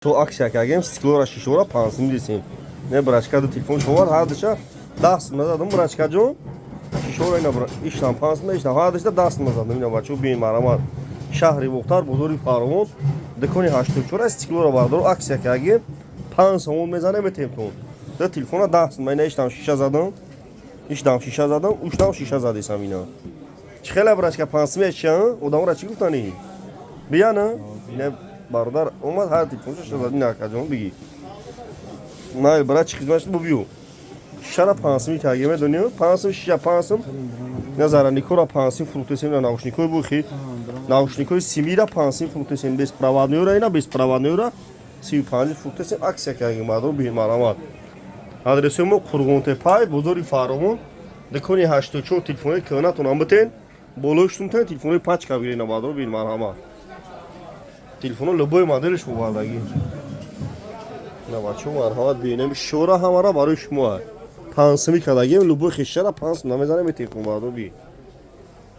То акция кардем, стеклора, шишора 5 сум десем. Не, брачка, ду телефон шовар, ҳар душа 10 сум назадам, брачка ҷон. Шишора ина иштам 5 сум, иштам, ҳар душта 10 сум назадам. Ина, бачо, бин, марамат. Шаҳри Бохтар, бозори Фаровон, дукони 84, стеклора, бардор, акция кардем, 5 сомон мезанем, метемтон. Ду телефона 10 сум. Ина, иштам шиша задам, иштам шиша задам, уштам шиша задесам. Ина чӣ хела, брачка, 5 сум чия? Одамора чӣ гуфтанӣ? Бияна, ина бародар омад, ҳар телефонша шиша зад. Ина, акаҷон, биги. На, брат, чӣ хизмат шуд? Бубиё, шишара 5 суми кардем, медонӣ, 5 сум шиша, 5 сум. Ина зараникора 5 сум фурӯхтесем, ина наушникои бухи, наушникои симира 5 сум фурӯхтесем, беспроводнойра, ина беспроводнойра 35 фурӯхтесем. Акция кардем, мардум, би, марамат. Адресои мо: Қурғонтепай, бозори Фаровон, дукони 84. Телефонои кӯҳнатон битен, болои шутумтен, телефонои пачка бигиред. Бардор, бин, марҳамат. Телефоно любой моделш мовардагӣ. На, бачо, марҳамат, бинем, шора ҳамара барои шумо 5 суми кардагим. Любой хишара 5 сум намезанем, телефон, бардор, би.